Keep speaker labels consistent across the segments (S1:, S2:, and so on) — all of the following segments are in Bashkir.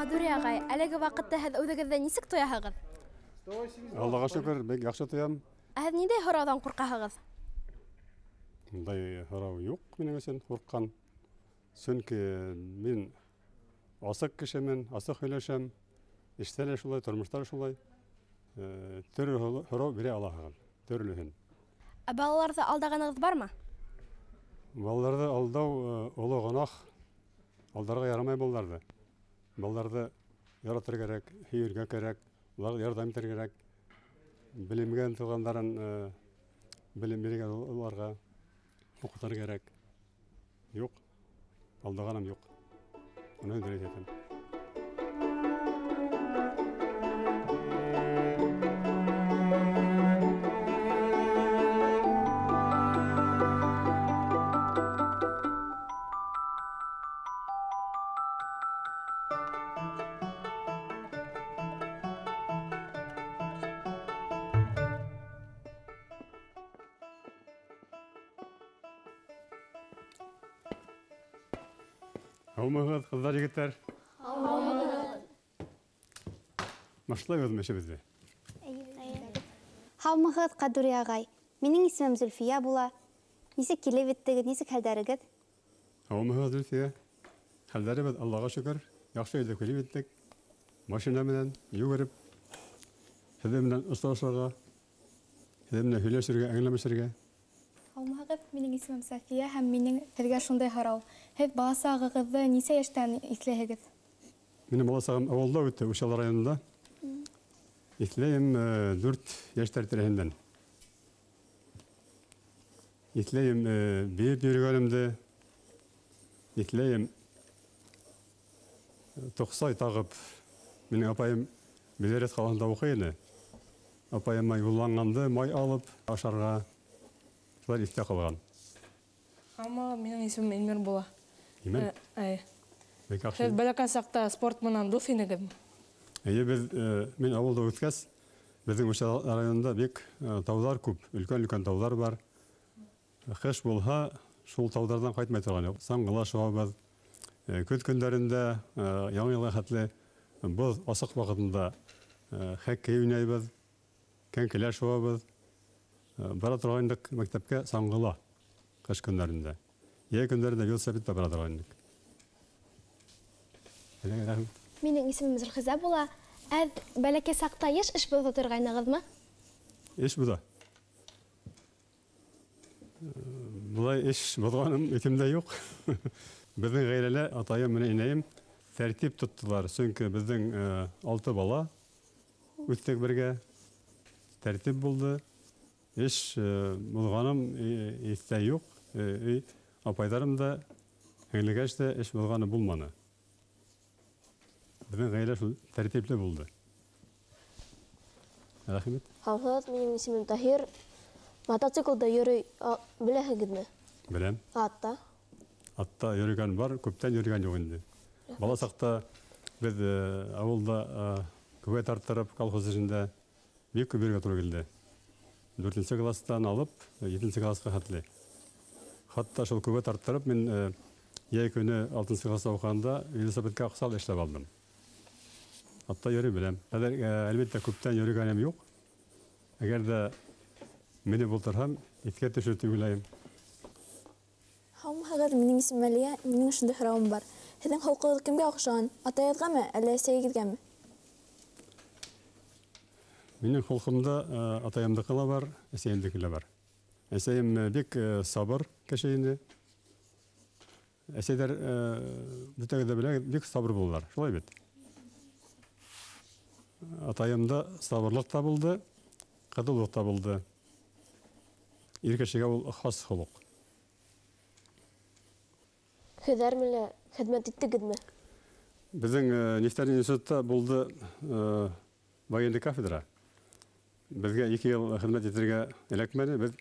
S1: Ҡадүри ағай, әлеге ваҡытта һеҙ үҙегеҙҙе нисек тояһығыҙ?
S2: Аллаға шөкөр, бик яҡшы тоям.
S1: Ә һеҙ ниндәй һорауҙан ҡурҡаһығыҙ?
S2: Ундай һорау юҡ минең өсөн ҡурҡҡан. Сөнки мин асыҡ кешемен, асыҡ һөйләшәм. Эштә лә шулай, тормошта ла шулай. Төрлө һорау бирә алаһығыҙ, төрлөһөн.
S1: Ә балаларҙы алдағанығыҙ бармы?
S2: Балаларҙы алдау оло гонаһ. Алдарға ярамай балаларҙы. Балаларҙы яратыр кәрәк, һөйөргә кәрәк, уларға ярҙам итергә кәрәк. Белемгә ынтылғандарын белем бирергә уларға, уҡытыр кәрәк. Юҡ, алдағаным юҡ. Уны дөрөҫ әйтәм. Һаумыһығыҙ, ҡыҙҙар, егеттәр?
S1: Һаумыһығыҙ.
S2: Башлайбыҙмы эшебеҙҙе?
S3: Һаумыһығыҙ, Ҡадүри ағай. Минең исемем Зөлфиә була. Нисек килеп еттегеҙ, нисек хәлдәрегеҙ?
S2: Һаумыһығыҙ, Зөлфиә. Хәлдәребеҙ Аллаға шөкөр. Яҡшы өйҙә килеп еттек. Машина менән йүгереп, һеҙҙең менән осрашырға, һеҙҙең менән һөйләшергә, әңгәмәләшергә.
S4: Һаумыһығыҙ, минең исемем София һәм минең һеҙгә шундай һорау. Һеҙ бала сағығыҙҙы нисә йәштән иҫләйһегеҙ?
S2: Минең бала сағым ауылда үтте, Учалы районында. Иҫләйем 4 йәштәр тирәһенән. Иҫләйем бейеп йөрөгәнемде. Иҫләйем тоҡсай тағып. Минең апайым Белорет ҡалаһында уҡый ине. Апайыма юлланғанды май алып ашарға. Шулар иҫтә ҡалған.
S5: Ама минең исемем Илмир була.
S2: Илмир?
S5: Әйе.
S2: Бик яҡшы.
S5: Һеҙ бәләкәй саҡта спорт менән дуҫ инегеҙме?
S2: Эйе, мин ауылда үҫкәс, беҙҙең Учалы районында бик тауҙар күп, өлкән-өлкән тауҙар бар. Ҡыш булһа, шул тауҙарҙан ҡайтмай торған юҡ. Саңғыла шыуабыҙ. Көҙ көндәрендә, яңы йылға хәтле боҙ асыҡ ваҡытында, хоккей уйнайбыҙ, кәнкелә шыуабыҙ. Бара торған инек мәктәпкә саңғыла ҡыш көндәрендә. Йәй көндәрендә велосипедта бара торған инек.
S1: Минең исемем Зөлхизә була. Ә бәләкәй саҡта йыш эш боҙа торғайнығыҙмы?
S2: Эш боҙа. Былай эш боҙғаным иҫемдә юҡ. Беҙҙең ғаиләлә атайым менән инәйем тәртип тоттолар. Сөнки беҙҙең 6 бала үҫтек бергә. Тәртип булды. Эш булғаным иҫтә юҡ. Апайҙарым да, һеңлегәш тә эш булғаны булманы. Беҙҙең ғаилә шул тәртипле булды. Рәхмәт.
S6: Һаумыһығыҙ, минең исемем Таһир. Мотоциклда йөрөй беләһегеҙме?
S2: Беләм.
S6: Атта?
S2: Атта йөрөгән бар, күптән йөрөгән юҡ инде. Бала саҡта беҙ ауылда күбәй тарттырып колхоз эшендә бик күп йөрөгә тура килде. 4 класстан алып 7 классҡа хәтле. Хатта шул күбә тарттырып мин йәй көнө 6 класста уҡығанда велосипедка аҡса эшләп алдым. Атта йөрөй беләм. Хәҙер, әлбиттә, күптән йөрөгәнем юҡ. Әгәр ҙә мине бултырһам, иҫкә төшөр тип уйлайым.
S7: Һаумыһығыҙ, минең исемем Әлиә, минең ошондай һорауым бар. Һеҙҙең холҡоғоҙ кемгә оҡшаған? Атайығыҙғамы, әллә әсәйегеҙгәме?
S2: Минең холҡомда атайымдыҡы ла бар, әсәйемдеке лә бар. Әсәйем бик сабыр кеше инде. Әсәйҙәр бөтәгеҙ ҙә беләгеҙ, бик сабыр булалар. Шулай бит. Атайымда сабырлыҡ та булды, ҡыҙыулыҡ та булды. Ир кешегә ул хас холоҡ.
S6: Һеҙ армияла хеҙмәт иттегеҙме?
S2: Беҙҙең нефтәр институтта булды военный кафедра. Беҙгә 2 йыл хеҙмәт итергә эләкмәне. Беҙ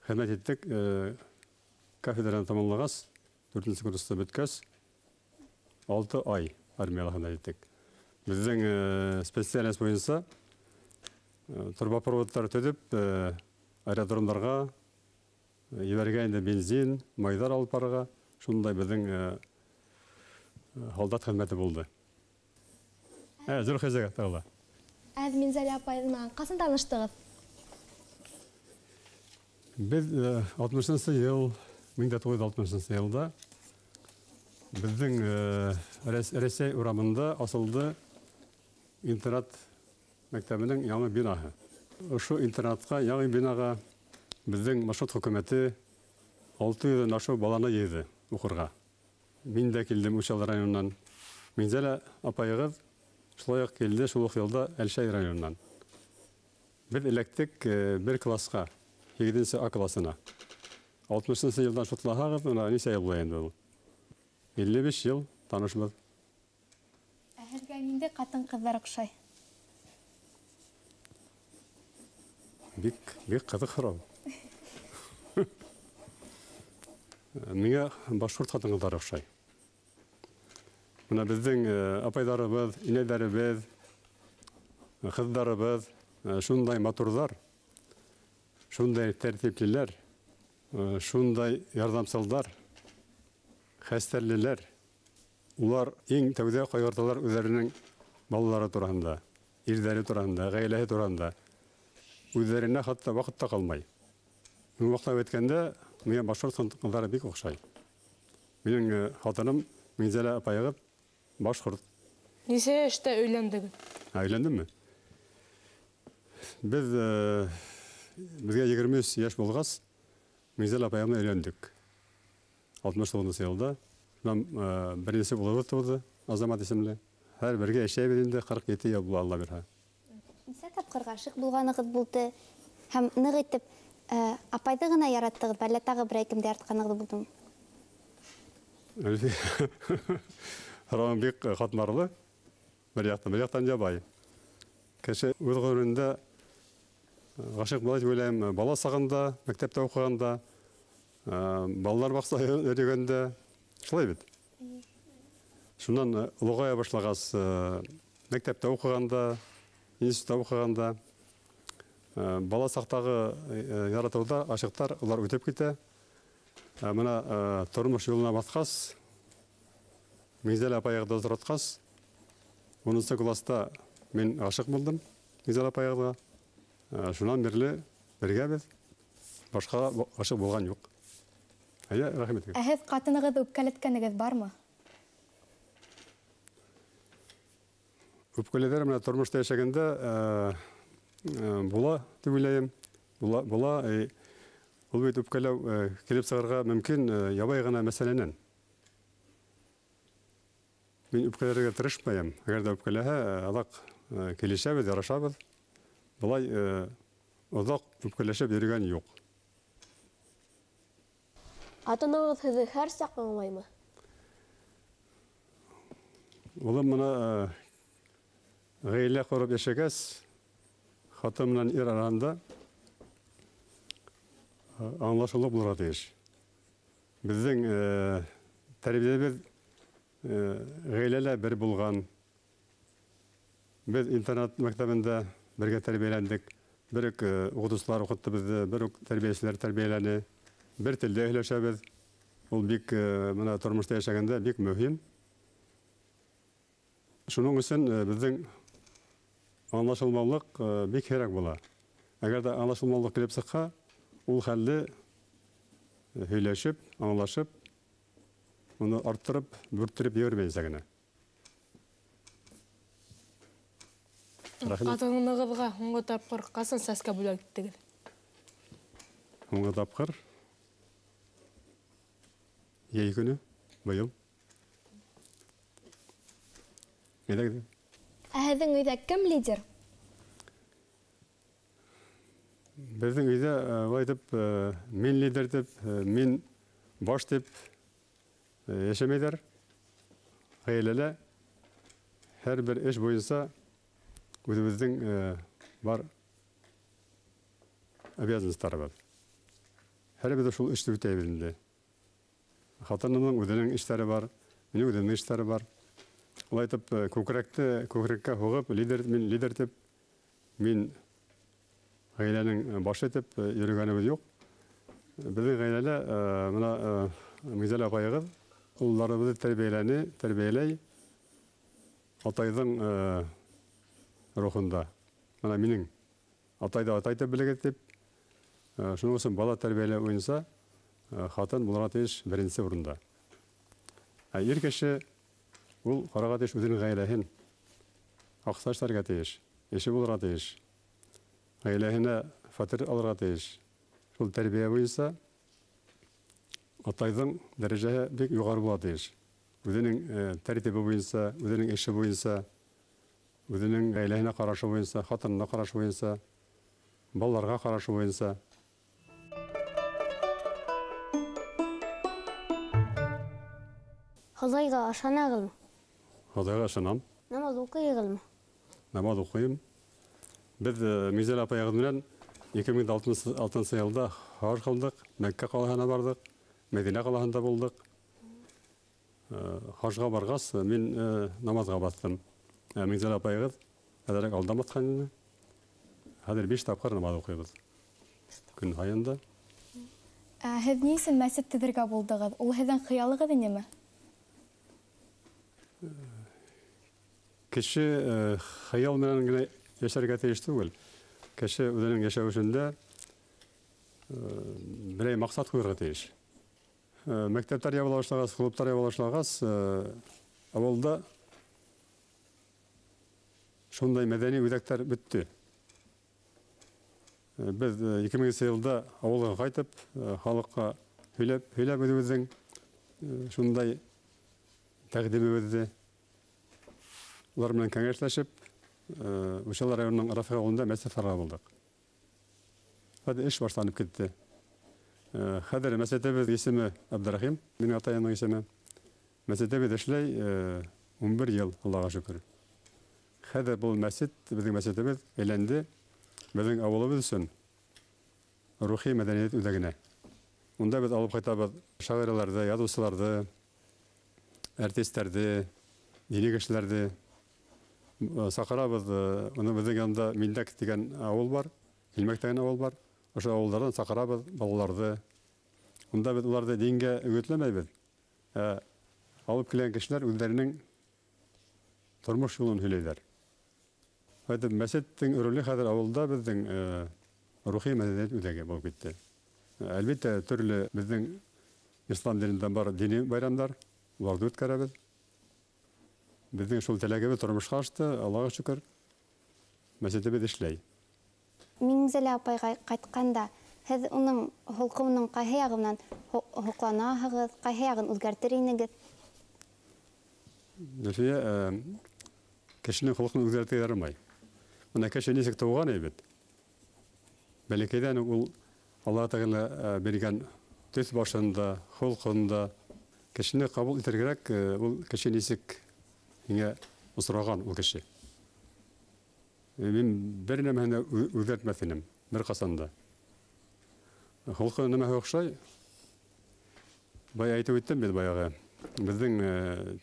S2: хеҙмәт иттек, кафедраны тамамлағас, 4 курста бөткәс, 6 ай армияла хеҙмәт иттек. Беҙҙең специальность буйынса трубопроводтар төҙөп, аэродромдарға ебәргә инде бензин, майҙар алып барырға, шундай беҙҙең һалдат хеҙмәте булды. Зөлхизәгә тағы ла.
S1: Ә Минзәлә апай менән ҡасан таныштығыҙ?
S2: Беҙ 60-нсы йыл, 1960 йылда беҙҙең Рәсәй урамында асылды интернат мәктәбенең яңы бинаһы. Ошо интернатҡа, яңы бинаға беҙҙең маршрут хөкүмәте 600-дән ашыу баланы йыйҙы уҡырға. Мин дә килдем Учалы районынан. Минзәлә апайығыҙ шулай уҡ килде шул уҡ йылда Әлшәй районынан. Беҙ эләктек бер класҡа, 8-нсе А класына. 60-нсы йылдан шутлаһағыҙ, бына нисә йыл була инде ул? 55 йыл танышбыҙ.
S4: Ә һеҙгә ниндәй ҡатын-ҡыҙҙар оҡшай?
S2: Бик ҡыҙыҡ һорау. Миңә башҡорт ҡатын-ҡыҙҙары оҡшай. Бына беҙҙең апайҙарыбыҙ, инәйҙәребеҙ, ҡыҙҙарыбыҙ шундай матурҙар, шундай тәртиплеләр, шундай ярҙамсылдар, хәстәрлеләр. Улар иң тәүҙә ҡайғырталар үҙҙәренең балалары тураһында, ирҙәре тураһында, ғаиләһе тураһында. Үҙҙәренә хатта ваҡыт та ҡалмай. Йомғаҡлап әйткәндә, миңә башҡорт ҡыҙҙары бик оҡшай. Минең хатыным Минзәлә апайығыҙ башҡорт.
S5: Нисә йәштә өйләндегеҙ?
S2: Өйләндемме? Беҙгә 23 йәш булғас, Минзәлә апайым менән өйләндек. 69 йылда. Шунан беренсе улыбыҙ тыуҙы, Азамат исемле. Һәр бергә йәшәйбеҙ инде, 47 йыл була, Алла бирһә.
S3: Нисә тапҡыр ғашиҡ булғанығыҙ булды һәм ныҡ итеп апайҙы ғына яраттығыҙ, әллә тағы берәй кемде яратҡанығыҙ булдымы?
S2: Һорауым бик ҡатмарлы. Бер яҡтан, бер яҡтан ябай. Кеше үҙ ғүмерендә ғашиҡ була тип уйлайым. Бала сағында, мәктәптә уҡығанда, балалар баҡсаһы йөрөгәндә, шулай бит. Шунан олоғая башлағас, мәктәптә уҡығанда, институтта уҡығанда, бала саҡтағы яратыуҙа ғашиҡтар улар үтеп китә. Бына тормош юлына баҫҡас, Минзәлә апайығыҙҙы осратҡас, 10 класста мин ғашиҡ булдым Минзәлә апайығыҙға. Шунан бирле бергәбеҙ, башҡа ғашиҡ булған юҡ. Әйе, рәхмәт.
S4: Ә һеҙ ҡатынығыҙҙы үпкәләткәнегеҙ бармы?
S2: Үпкәләүҙәр менән тормошта йәшәгәндә була тип уйлайым. Була, ул бит үпкәләү килеп сығырға мөмкин ябай ғына мәсьәләнән. Мин үпкәләргә тырышмайым. Әгәр ҙә үпкәләһә, аҙаҡ килешәбеҙ, ярашабыҙ. Былай оҙаҡ үпкәләшеп йөрөгән юҡ.
S6: Ата-анағыҙ һеҙҙе һәр саҡ аңлаймы?
S2: Улым бына ғаилә ҡороп йәшәгәс, хатын менән ир араһында аңлашыулыҡ булырға тейеш. Беҙҙең тәрбиәбеҙ ғаиләлә бер булған. Беҙ интернат мәктәбендә бергә тәрбиәләндек. Бер үк уҡытыусылар уҡытты беҙҙе, бер үк тәрбиәселәр тәрбиәләне. Бер телдә һөйләшәбеҙ. Ул бик бына тормошта йәшәгәндә бик мөһим. Шуның өсөн беҙҙең аңлашылмаулыҡ бик һирәк була. Әгәр ҙә аңлашылмаулыҡ килеп сыҡһа, ул хәлде һөйләшеп, аңлашып, уны арттырып, бүрттереп ебәрмәйенсә генә.
S5: Ҡатынығыҙға һуңғы тапҡыр ҡасан сәскә бүләк иттегеҙ?
S2: Һуңғы тапҡыр йәй көнө, быйыл. Әйҙәгеҙ.
S1: Ә һеҙҙең өйҙә кем лидер?
S2: Беҙҙең өйҙә былай итеп, мин лидер тип, мин баш тип йәшәмәйҙәр. Ғаиләлә һәр бер эш буйынса үҙебеҙҙең бар обязанностарыбыҙ. Һәр беребеҙ шул эште үтәйбеҙ инде. Хатынымдың үҙенең эштәре бар, минең үҙемдең эштәре бар. Улай итеп, күкрәккә һуғып, лидер, мин лидер тип, мин ғаиләнең башы итеп йөрөгәнебеҙ юҡ. Беҙҙең ғаиләлә бына Минзәлә апайығыҙ улларыбыҙҙы тәрбиәләне, тәрбиәләй. Атайҙың рухында. Мына минең атай да атай тип белегеҙ тип. Шуның өсөн бала тәрбиәләү буйынса ҡатын булырға тейеш беренсе урында. Ә ир кеше ул ҡарарға тейеш үҙенең ғаиләһен, аҡса эшләргә тейеш, эше булырға тейеш, ғаиләһенә фатир алырға тейеш. Шул тәрбиә буйынса атайҙың дәрәжәһе бик юғары була тейеш. Үҙенең тәртибе буйынса, үҙенең эше буйынса, үҙенең ғаиләһенә ҡарашы буйынса, ҡатынына ҡарашы буйынса, балаларға ҡарашы буйынса.
S8: Хоҙайға ышанағыҙмы?
S2: Хоҙайға ышанам.
S8: Намаҙ уҡыйығыҙмы?
S2: Намаҙ уҡыйым. Беҙ Миңзәлә апайығыҙ менән 2006 йылда хаж ҡылдыҡ, Мәккә ҡалаһына барҙыҡ, Мәҙинә ҡалаһында булдыҡ. Хажға барғас, мин намаҙға баҫтым. Миңзәлә апайығыҙ әҙерәк алдан баҫҡан ине. Хәҙер 5 тапҡыр намаҙ уҡыйбыҙ. Көн һайын да.
S4: Һеҙ ни өсөн мәсет төҙөргә булдығыҙ? Ул һеҙҙең хыялығыҙ инеме?
S2: Кеше хыял менән генә йәшәргә тейеш түгел. Кеше үҙенең йәшәү берәй маҡсат ҡуйырға тейеш. Мәктәптәр ябыла башлағас, клубтар ябыла башлағас, ауылда шундай мәҙәни үҙәктәр бөттө. Беҙ 2000 йылда ауылға ҡайтып, халыҡҡа һөйләп үҙебеҙҙең шундай тәҡдимебеҙҙе улар менән кәңәшләшеп, Учалы районының Рафиҡ ауылында мәсет һалырға булдыҡ. Хәҙер эш башланып китте. Хәҙер мәсетебеҙ исеме Абдрахим, минең атайымдың исеме. Мәсетебеҙ эшләй 11 йыл, Аллаға шөкөр. Хәҙер был мәсет, беҙҙең мәсетебеҙ әйләнде беҙҙең ауылыбыҙ өсөн рухи мәҙәниәт үҙәгенә. Унда беҙ алып ҡайтабыҙ шағираларҙы, яҙыусыларҙы, артистәрҙе, дини кешеләрҙе саҡырабыҙ. Уны беҙҙең янында Миндәк тигән ауыл бар, Килмәк тигән ауыл бар. Ошо ауылдарҙан саҡырабыҙ балаларҙы. Унда беҙ уларҙы дингә өгөтләмәйбеҙ. Алып килгән кешеләр үҙҙәренең тормош юлын һөйләйҙәр. Хәҙер мәсеттең роле хәҙер ауылда беҙҙең рухи мәҙәниәт үҙәге булып китте. Әлбиттә, төрлө беҙҙең ислам динендә бар дини байрамдар, уларҙы үткәрәбеҙ. Беҙҙең шул теләгебеҙ тормошҡа ашты, Аллаға шөкөр, мәсетебеҙ эшләй.
S3: Миңзәлә апайға ҡайтҡанда, һеҙ уның холҡоноң ҡайһы яғы менән һоҡланаһығыҙ, ҡайһы яғын үҙгәртер инегеҙ?
S2: Зөлфиә, кешенең холҡон үҙгәртергә ярамай. Бына кеше нисек тыуған бит. Бәләкәйҙән үк ул Аллаһ Тәғәлә биргән төҫ башында, холҡонда кешене ҡабул итергә кәрәк, ул кеше нисек һиңә осраған ул кеше. Мин бер нәмәһен дә үҙгәртмәҫ инем, бер ҡасан да. Холҡо нәмәһе оҡшай? Бая әйтеп үттем бит баяғы. Беҙҙең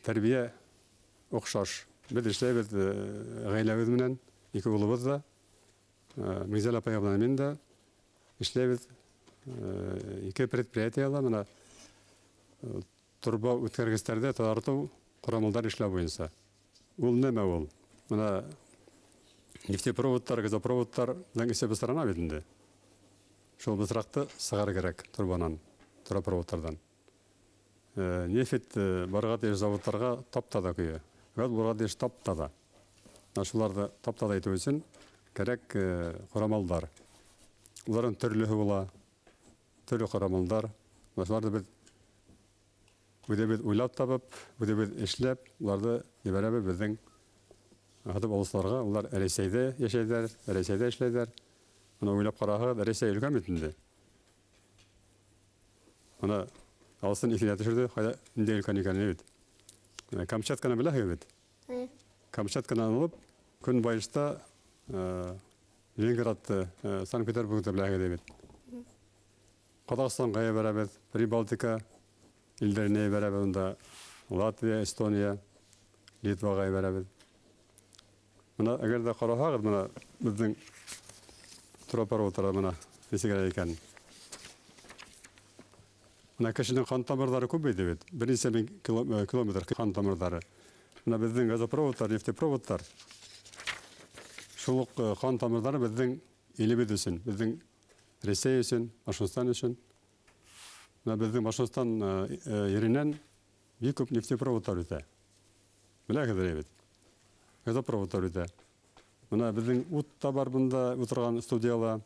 S2: тәрбиә оҡшаш. Беҙ эшләйбеҙ ғаиләбеҙ менән, ике улыбыҙ да, Миңзәлә апай менән мин дә эшләйбеҙ. Ике предприятиела мына торба үткәргестәрҙе таҙартыу ҡорамалдар эшләү буйынса. Ул нәмә ул? Мына нефтепроводтар, газопроводтар эсе бысрана бит инде. Шул бысраҡты сығар кәрәк торбанан, торбопроводтарҙан. Нефть барға тейеш заводтарға тап-таҙа көйө. Газ барға тейеш тап-таҙа. Шуларҙы тап-таҙа итеү өсөн кәрәк ҡорамалдар. Уларҙың төрлөһө була, төрлө ҡорамалдар. Шуларҙы беҙ үҙебеҙ уйлап табып, үҙебеҙ эшләп, уларҙы ебәрәбеҙ беҙҙең һатып алыусыларға. Улар Рәсәйҙә йәшәйҙәр, Рәсәйҙә эшләйҙәр. Бына уйлап ҡараһығыҙ, Рәсәй өлкән бит инде. Бына алысын иҫенә төшөрҙө, ҡайҙа ниндәй өлкән икәнен бит. Камчатканы беләһегеҙ бит? Камчатканан алып, көнбайышта Ленинградты, Санкт-Петербургты беләһегеҙ бит. Ҡаҙағстанға ебәрәбеҙ, Прибалтика илдәренә ебәрәбеҙ, унда Латвия, Эстония, Литваға ебәрәбеҙ. Бына әгәр ҙә ҡараһағыҙ, бына беҙҙең трубопроводтар бына нисек икән. Бына кешенең ҡан тамырҙары күп бит. Бер нисә мең километр ҡан тамырҙары. Менә беҙҙең газопроводтар, нефтепроводтар шул уҡ ҡан тамырҙары беҙҙең илебеҙ өсөн, беҙҙең Рәсәй өсөн, Башҡортостан өсөн. Менә беҙҙең Башҡортостан еренән бик күп нефтепроводтар үтә. Беләһегеҙ бит. Газопроводтар үтә. Мына беҙҙең ут та бар бында ултырған студияла,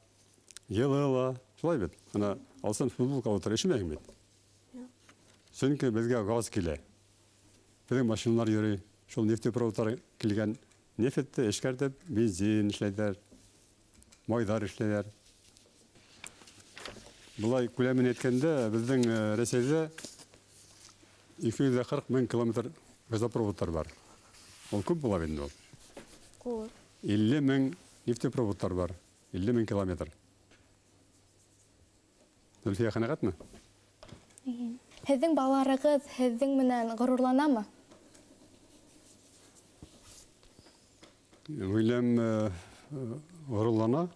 S2: йылы ла, шулай бит. Мына алсан футболка ултыра, ишемәйһең бит. Сөнки беҙгә газ килә. Беҙҙең машиналар йөрөй. Шул нефтепроводтар килгән нефтте эшкәртеп, бензин эшләйҙәр, майҙар эшләйҙәр. Былай күләмен әйткәндә, беҙҙең Рәсәйҙә 240 мең километр газопроводтар бар. Ул күп була бит инде ул.
S8: Күп.
S2: 50 мең нефтепроводтар бар. 50 мең километр. Зөлфиә ҡәнәғәтме?
S4: Һеҙҙең балаларығыҙ һеҙҙең менән ғорурланамы?
S2: Уйлайым, ғорурлана.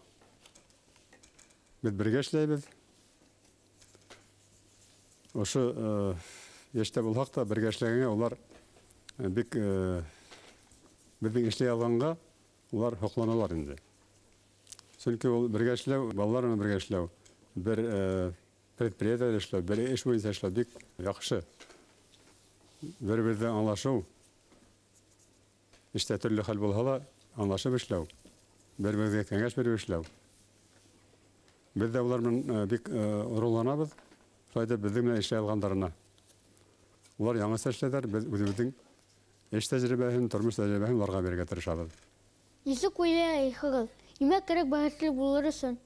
S2: Беҙ бергә эшләйбеҙ. Ошо йәштә булһаҡ та бергә эшләгәнгә улар бик беҙҙең эшләй алғанға улар һоҡланалар инде. Сөнки ул бергә эшләү, балалар менән бергә эшләү, бер предприятиелә эшләү, бер эш буйынса эшләү бик яҡшы. Бер-берҙе аңлашыу, эштә төрлө хәл булһа ла аңлашып эшләү, бер-беребеҙгә кәңәш биреп эшләү. Беҙ ҙә улар менән бик ғорурланабыҙ. Шулай итеп беҙҙең менән эшләй алғандарына. Улар яңыса эшләйҙәр, беҙ үҙебеҙҙең эш тәжрибәһен, тормош тәжрибәһен уларға бирергә тырышабыҙ.
S8: Нисек уйлайһығыҙ? Нимә кәрәк бәхетле булыр өсөн?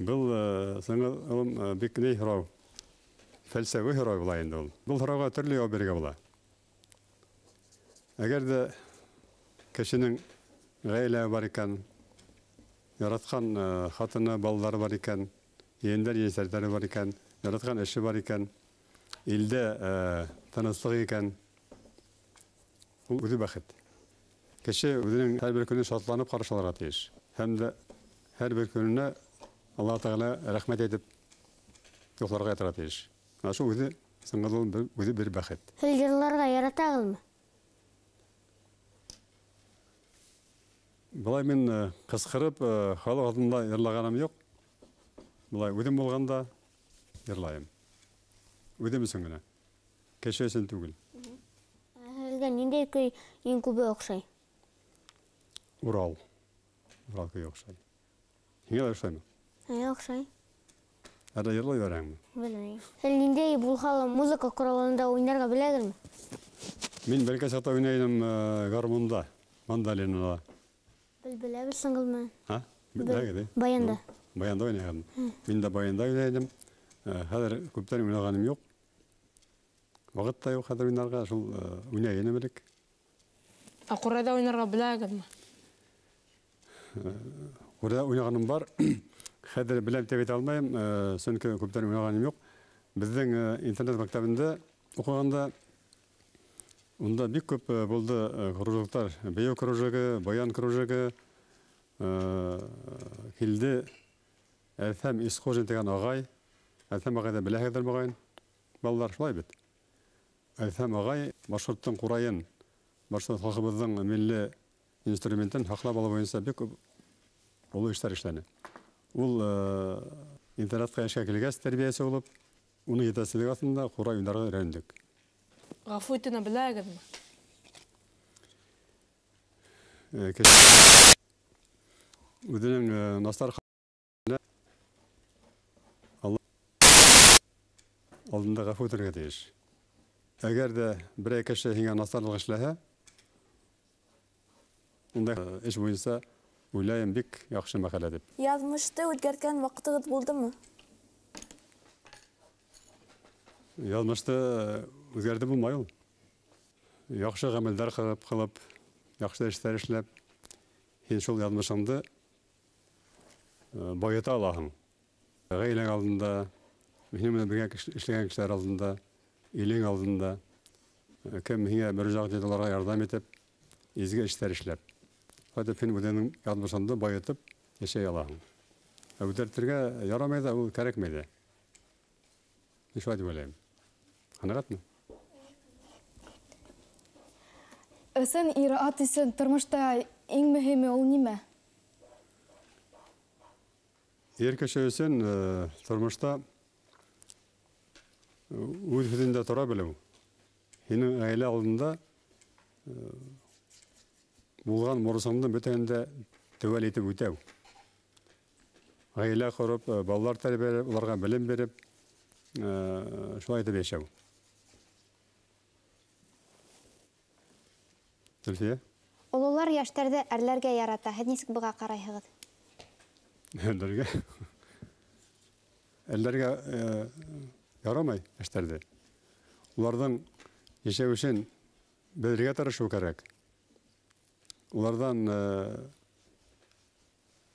S2: Был сыңғыҙ улым бик ни һорау, фәлсәфи һорау була инде ул. Был һорауға төрлө яуап бирергә була. Әгәр ҙә кешенең ғаиләһе бар икән, яратҡан хатыны, балалары бар икән, ейендәр, ейәнсәрҙәре бар икән, яратҡан эше бар икән, илдә тыныслыҡ икән, ул үҙе бәхет. Кеше үҙенең һәр бер көнөн шатланып ҡаршы алырға тейеш. Һәм дә һәр бер көнөнә Аллаһ Тәғәлә рәхмәт әйтеп йоҡларға ятырға тейеш. Ана шул үҙе сыңғыҙ үҙе бер бәхет.
S8: Һеҙ йырларға яратағыҙмы?
S2: Былай мин ҡысҡырып халыҡ алдында йырлағаным юҡ. Былай үҙем булғанда йырлайым. Үҙем өсөн генә. Кеше өсөн түгел.
S8: Һеҙгә ниндәй көй иң күбе оҡшай?
S2: Урал. Урал көйө оҡшай. Һиңә лә оҡшаймы?
S8: Миңә оҡшай.
S2: Әллә йырлай бәрәңме?
S8: Белмәйем. Һеҙ ниндәй булһа ла музыка ҡоралында уйнарға беләгеҙме?
S2: Мин бәләкәй саҡта уйнай инем гармунда, мандолинала.
S8: Беҙ беләбеҙ сыңғыл менән.
S2: Һа? Беләгеҙ,
S8: Баянда.
S2: Баянда уйнайым. Мин дә баянда уйнай инем. Хәҙер күптән уйнағаным юҡ. Ваҡыт та юҡ хәҙер уйнарға, шул уйнай инем элек.
S5: Ә ҡурайҙа уйнарға беләгеҙме?
S2: Ҡурайҙа уйнағаным бар. Хәҙер беләм тип әйтә алмайым, сөнки күптән уйнағаным юҡ. Беҙҙең интернет мәктәбендә уҡығанда унда бик күп булды кружоктар. Бейеү кружогы, баян кружогы килде. Әҙһәм Исхужин тигән ағай. Әҙһәм ағайҙы беләһегеҙҙер моғайын. Балалар шулай бит. Әҙһәм ағай башҡорттоң ҡурайын, башҡорт халҡыбыҙҙың милли инструментын һаҡлап алыу буйынса бик күп оло эштәр эшләне. Ул интернатҡа эшкә килгәс тәрбиәсе булып, уның етәкселеге аҫтында ҡурай уйнарға өйрәндек.
S5: Ғәфү итеүҙе беләгеҙме?
S2: Үҙенең насар алдында ғәфү итергә тейеш. Әгәр ҙә берәй кеше һиңә насарлыҡ эшләһә, унда эш буйынса уйлайым бик яҡшы мәҡәлә тип.
S7: Яҙмышты үҙгәрткән ваҡытығыҙ булдымы?
S2: Яҙмышты үҙгәртеп булмай ул. Яҡшы ғәмәлдәр ҡылып, яҡшы эштәр эшләп, һин шул яҙмышыңды байыта алаһың. Ғаиләң алдында, һинең менән бергә эшләгән кешеләр алдында, илең алдында, кем һиңә мөрәжәғәт итә, уларға ярҙам итеп, изге эштәр эшләп. Шулай итеп, һин үҙеңдең яҙмышыңды байытып йәшәй алаһың. Ә үҙгәртергә ярамай ҙа, ул кәрәкмәй ҙә. Мин шулай тип уйлайым. Ҡәнәғәтме?
S4: Ысын ир-ат өсөн тормошта иң мөһиме ул нимә?
S2: Ир кеше өсөн тормошта үҙ һүҙендә тора белеү. Һинең ғаилә алдында булған бурысыңды бөтәһен дә теүәл итеп үтәү. Ғаилә ҡороп, балалар тәрбиәләп, уларға белем биреп, шулай итеп йәшәү. Зөлфиә?
S3: Ололар йәштәрҙе әрләргә ярата. Һеҙ нисек быға ҡарайһығыҙ?
S2: Әрләргә? Әрләргә ярамай йәштәрҙе. Уларҙың йәшәү белергә тырышыу кәрәк. Уларҙан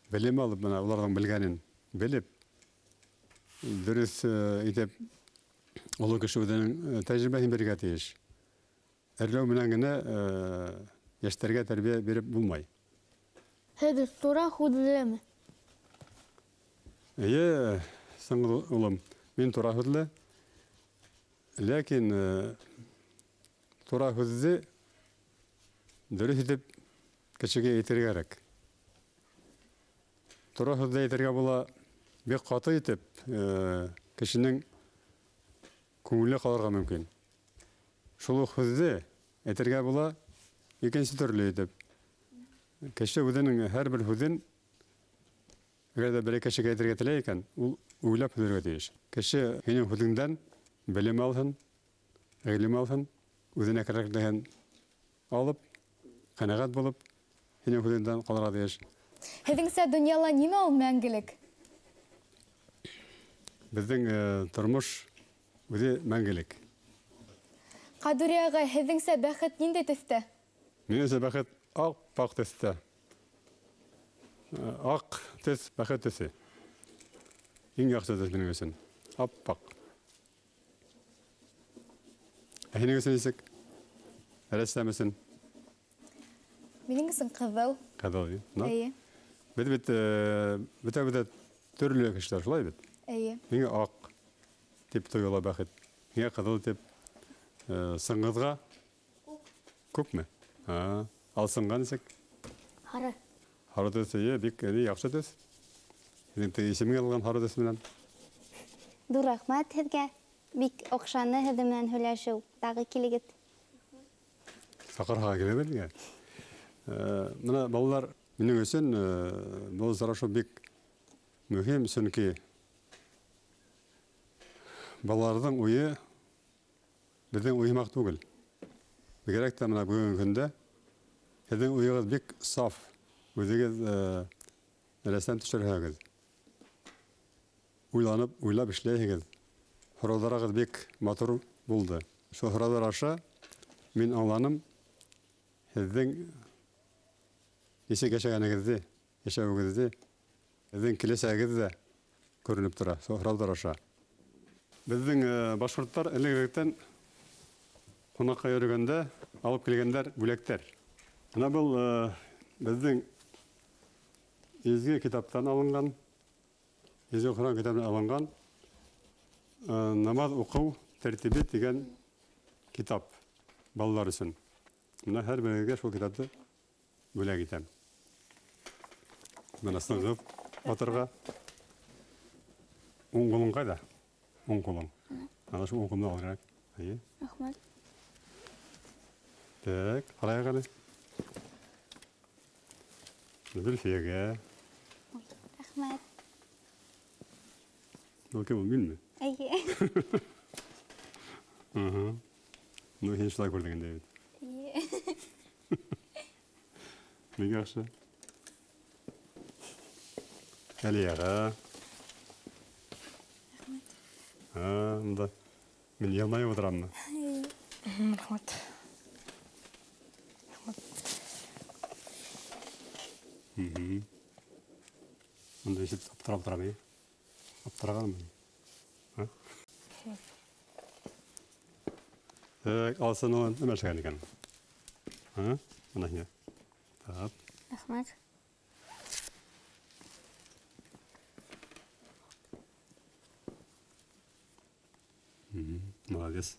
S2: белем алып, бына уларҙың белгәнен белеп, дөрөҫ итеп оло кеше үҙенең тәжрибәһен бирергә тейеш. Әрләү менән генә йәштәргә тәрбиә биреп булмай.
S8: Һеҙ тура һүҙлеме?
S2: Эйе, сыңғыл улым, мин тура һүҙле. Ләкин тура һүҙҙе дөрөҫ итеп кешегә әйтергә кәрәк. Тура һүҙҙе әйтергә була бик ҡаты итеп, кешенең күңеле ҡалырға мөмкин. Шул уҡ һүҙҙе әйтергә була икенсе төрлө итеп. Кеше үҙенең һәр бер һүҙен әгәр ҙә берәй кешегә әйтергә теләй икән, ул уйлап һөйләргә тейеш. Кеше һинең һүҙеңдән белем алһын, ғилем алһын, үҙенә кәрәклеген алып, ҡәнәғәт булып, һинең һүҙеңдән ҡалырға тейеш.
S4: Һеҙҙеңсә донъяла нимә ул мәңгелек?
S2: Беҙҙең тормош үҙе мәңгелек.
S4: Ҡадүри ағай, һеҙҙеңсә бәхет ниндәй төҫтә?
S2: Минеңсә бәхет ап-аҡ төҫтә. Аҡ төҫ бәхет төҫө. Иң яҡшы төҫ минең өсөн. Ап-аҡ. Ә һинең өсөн нисек? Рәссам өсөн?
S4: Минең өсөн ҡыҙыл.
S2: Ҡыҙыл,
S4: эйе.
S2: Беҙ бит бөтәбеҙ дә төрлө кешеләр, шулай бит?
S4: Эйе.
S2: Миңә аҡ тип тойола бәхет. Миңә ҡыҙыл тип. Сыңғыҙға? Күкме? Алсынға нисек?
S8: Һары.
S2: Һары төҫ, эйе, бик яҡшы төҫ. Һинең теге исемең яҙылған һары төҫ менән.
S3: Ҙур рәхмәт һеҙгә. Бик оҡшаны һеҙҙең менән һөйләшеү. Тағы килегеҙ.
S2: Саҡырһаға киләбеҙ икән. Бына балалар, минең өсөн был осрашыу бик мөһим, сөнки балаларҙың уйы беҙҙең уйымаҡ түгел. Бигерәк тә бына бөгөнгө көндә һеҙҙең уйығыҙ бик саф, үҙегеҙ рәсем төшөрһәгеҙ, уйланып, уйлап эшләйһегеҙ. Һорауҙарығыҙ бик матур булды. Шул һорауҙар аша мин аңланым һеҙҙең нисек йәшәгәнегеҙҙе, йәшәүегеҙҙе, һеҙҙең киләсәгегеҙ ҙә күренеп тора шул һорауҙар аша. Беҙҙең башҡорттар элек-электән ҡунаҡҡа йөрөгәндә алып килгәндәр бүләктәр. Бына был беҙҙең изге китаптан алынған, изге Ҡөрьән китабынан алынған намаҙ уҡыу тәртибе тигән китап балалар өсөн. Бына һәр берегеҙгә шул китапты бүләк итәм. Бына сыңғыҙ батырға. Уң ҡулың ҡайҙа? Уң ҡулың. Ана шул уң ҡулыңды алыр кәрәк. Эйе.
S8: Рәхмәт.
S2: Так, ҡарайыҡ әле. Зөлфиәгә.
S3: Рәхмәт.
S2: Был кем ул, минме?
S3: Эйе.
S2: Ну, һин шулай күрҙең инде бит.
S3: Эйе.
S2: Бик яҡшы. Әлиәгә.
S7: Рәхмәт.
S2: Мында мин йылмайып ултыраммы?
S5: Рәхмәт.
S2: Мында ишетеп аптырап торам, эйе. Аптырағанмын. Так, алсын ул нимә эшләгән икән? Бына һиңә. Тап.
S8: Рәхмәт.
S2: Молодец.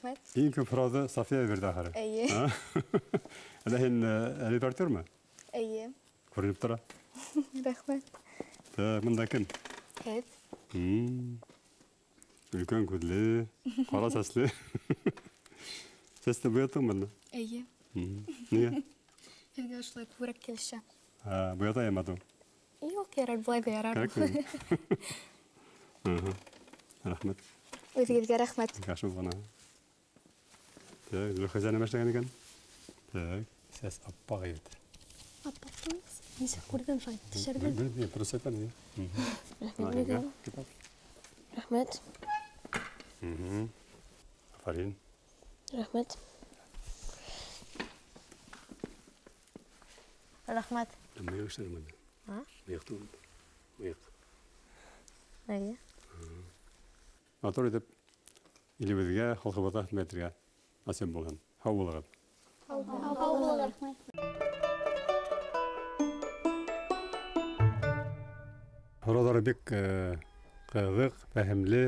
S4: Рәхмәт.
S2: Иң күп һорауҙы София бирҙе ахыры.
S4: Эйе.
S2: Әллә һин репортермы?
S4: Эйе.
S2: Күренеп тора.
S4: Рәхмәт.
S2: Бында кем?
S4: Һеҙ.
S2: Өлкән күҙле, ҡара сәсле. Сәсте буятыңмы әллә?
S4: Эйе.
S2: Ниңә?
S4: Һеҙгә ошолай күберәк килешә.
S2: Буятайым ату?
S4: Юҡ, ярар, былай ҙа ярар.
S2: Кәрәкме? Рәхмәт.
S4: Үҙегеҙгә рәхмәт.
S2: Яҡшы булған. Так, Зөлхизә нимә эшләгән икән? Так, сәс аппаҡ егет.
S1: Аппаҡ түгел. Нисек күрҙем, шулай төшөрҙөм.
S2: Бер, просто әйтәм,
S6: Рәхмәт. Рәхмәт.
S2: Афарин.
S6: Рәхмәт.
S5: Рәхмәт.
S2: Мыйыҡ эшләнеме? Мыйыҡ түгел. Мыйыҡ.
S5: Эйе.
S2: Матур итеп илебеҙгә, халҡыбыҙға хеҙмәт итергә насип булһын. Һау булығыҙ.
S1: Һау булығыҙ.
S2: Һорауҙары бик ҡыҙыҡ, фәһемле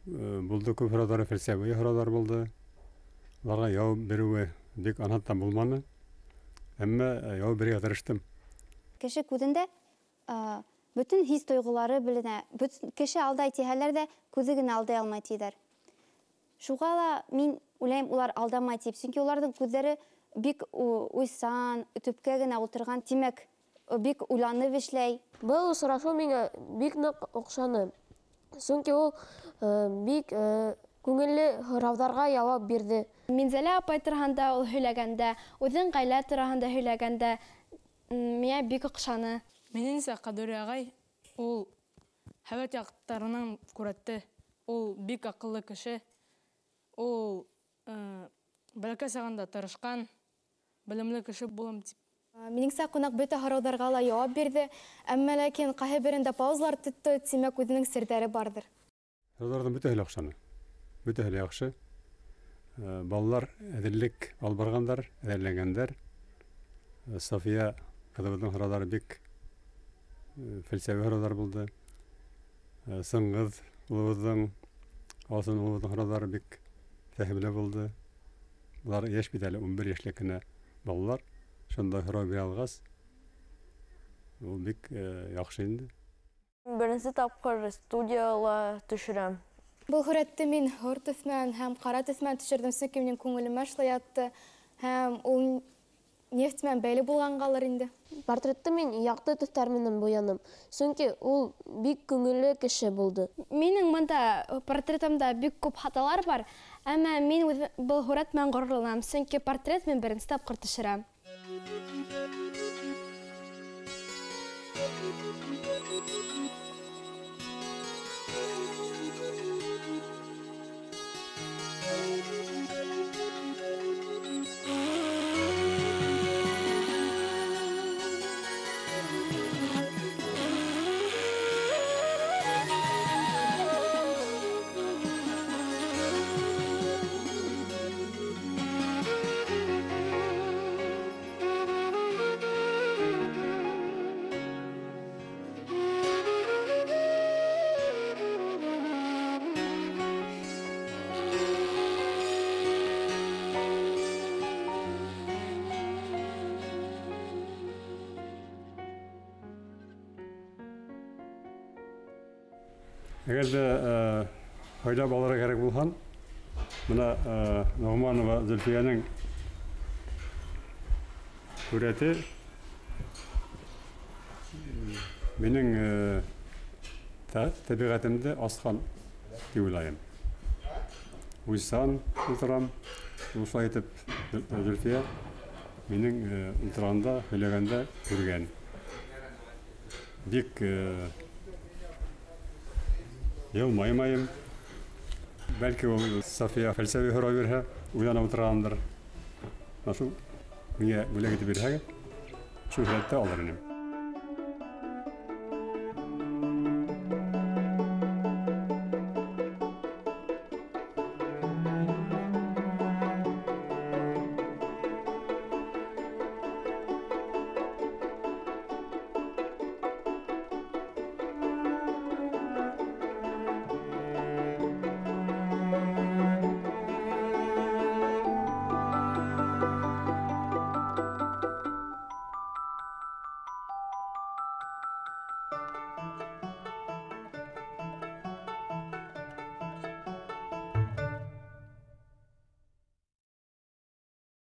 S2: булды. Күп һорауҙары фәлсәфи һорауҙар булды. Уларға яуап биреүе бик анһаттан булманы. Әммә яуап бирергә тырыштым.
S3: Кеше күҙендә бөтөн хис тойғолары беленә. Бөтөн кеше алдай тиһәләр ҙә, күҙе генә алдай алмай тиҙәр. Шуға ла мин уйлайым, улар алдамай тип. Сөнки уларҙың күҙҙәре бик уйсан, төпкә генә ултырған, тимәк, бик уйланып эшләй.
S6: Был осрашыу миңә бик ныҡ оҡшаны. Сөнки ул бик күңелле һорауҙарға яуап бирҙе.
S1: Минзәлә апай тураһында ул һөйләгәндә, үҙенең ғаилә тураһында һөйләгәндә, миңә бик оҡшаны.
S5: Минеңсә, Ҡәҙүри ағай ул һәүәт яҡтарынан күрәтте. Ул бик аҡыллы кеше. Ул бәләкәй сағында тырышҡан, белемле кеше булам тип.
S4: Минеңсә, ҡунаҡ бөтә һорауҙарға ла яуап бирҙе, әммә ләкин ҡайһы берендә паузалар тотто, тимәк, үҙенең серҙәре барҙыр.
S2: Һорауҙарҙың бөтәһе лә оҡшаны. Бөтәһе лә яҡшы. Балалар әҙерлек алып барғандар, әҙерләнгәндәр. София ҡыҙыбыҙҙың һорауҙары бик фәлсәфи һорауҙар булды. Сыңғыҙ улыбыҙҙың, Алсын улыбыҙҙың һорауҙары бик фәһемле булды. Улар йәш бит әле, 11 йәшлек кенә балалар. Шунда һорау бирә алғас, ул бик яҡшы инде.
S9: Беренсе тапҡыр студияла төшөрәм.
S4: Был һүрәтте мин һор төҫ менән һәм ҡара төҫ менән төшөрҙөм, сөнки минең күңелемә шулай ятты. Һәм ул нефть менән бәйле булғанғалыр инде.
S6: Портретты мин яҡты төҫтәр менән буяным, сөнки ул бик күңелле кеше булды.
S1: Минең бында портретымда бик күп хаталар бар, әммә мин үҙ был һүрәт менән ғорурланам, сөнки портрет мин беренсе тапҡыр төшөрәм.
S2: Әгәр ҙә һайлап алырға кәрәк булһан, бына Ноғманова Зөлфиәнең һүрәте минең тәбиғәтемде асҡан тип уйлайым. Уйсан ултырам, шулай итеп Зөлфиә минең ултырғанда, һөйләгәндә күргән. Бик йылмаймайым. Бәлки ул София фәлсәфи һорау бирһә, уйланып ултырғандыр. Шул миңә бүләк итеп бирһәгеҙ, шул һүрәтте алыр инем.